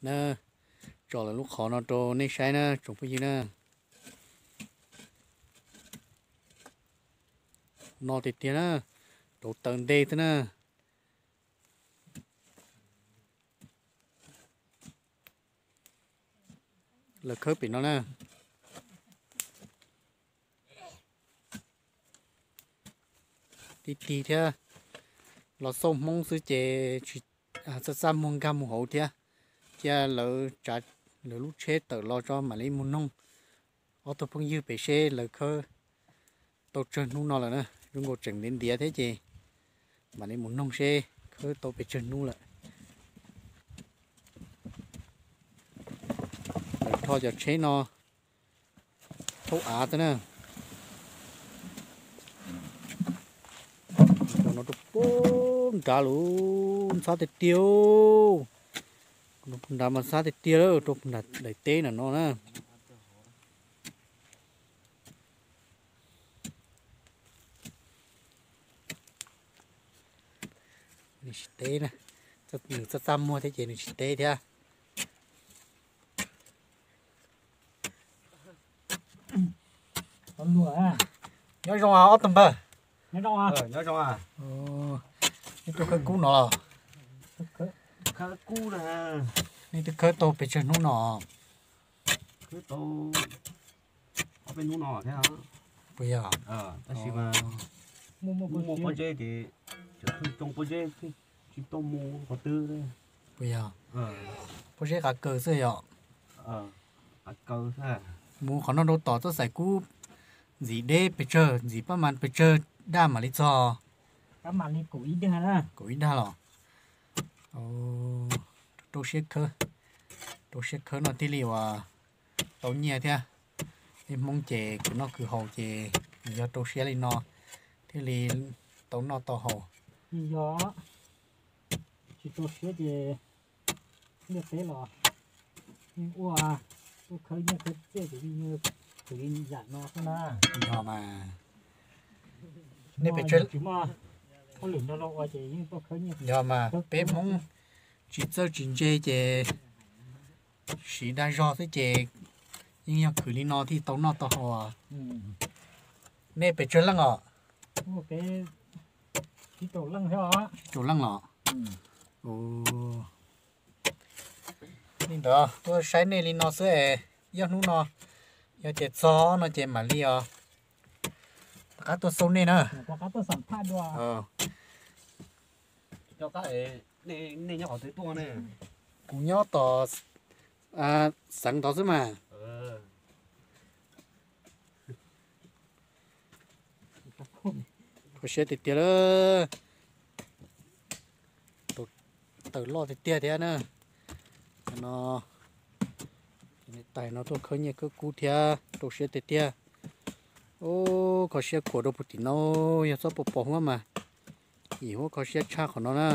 na, tso lawv lub qhov no rau nej saib na tsoom phooj ywg na. No tiag tiag na, rauv taws ntej xwb na. Lawv khawb pem no na. Tig tig thiab, los xauj Hmoob xwb ces tsis txaj txaj muag nkag mus hauv thiab. Cia lawv tsav lawv lub tsheb tawm los tso mam li mus noog ob tug phooj ywg pem seb lawv khawb tau tsawg hnub no lawm na. Zoo nkaus tseem ntiav ntiav thiab ces mam li mus noog seb khawb tau pes tsawg hnub lawm. Lawv rho cov tsheb no thaub av xwb na. Cov no rau puag nrad lawm, ntxhab tiag tiag. Rau puag nrad mas ntxhab tiag tiag lawm, rau puag nram daim teb no no na. Nws tsis teb na, nws txaj txaj muag thiab ces nws tsis teb thiab. Nyob zoo ob tug npawg. Nyob zoo. Nej tuaj khawb kub no los? Nej twb khawb tau pes tsawg hnub no? Puas yog? Muaj pob zeb ces cov pheej tsoo pob zeb tsis tau mus qhov twg. Puas yog? Pob zeb qav kaws xwb yom? Mus qhov no rau tom txoj xaim kub ntxim deb pes tsawg, ntxim pab mas pes tsawg daj mam li txog? Kaum ib dag los? Rau siab khawb, rau siab khawb no thiaj li uas tau nyiaj thiab. Peb Hmoob ces khwv noj khwv haus ces yog rau siab li no thiaj li tau noj tau haus. Yog tsis rau siab ces ntiaj teb los yeej ua, tuaj khawb nyiaj khawb txiaj ces yeej khwv li yam no xwb na. Yog mas, nej pes tsawg, tsis muaj hauj lwm nrog luag ua ces yeej tuaj khawb nyiaj. Yog mas peb Hmoob tsis txawj tsis ntse ces siv dag zog xwb ces yeej yog khwv li no thiaj tau noj tau haus. Nej pes tsawg leej os? Tsib rau leej los? Li ntawd tuaj saib nej li no xwb es, ib ob hnub no yog tias txog no ces mam li os rov qab tuaj xauj nej na. Kuv nyob tom xeev tod xwb mas. Kho siab tiag tiag lawm. Tawm loj tiag tiag thiab na. No, tais no tuaj khawb nyiaj khawb kub thiab rau siab tiag tiag. Ub, kho siab khuav rau puag tim no, yog txhob pom pom huab mas yim huab kho siab tshaj qhov no na.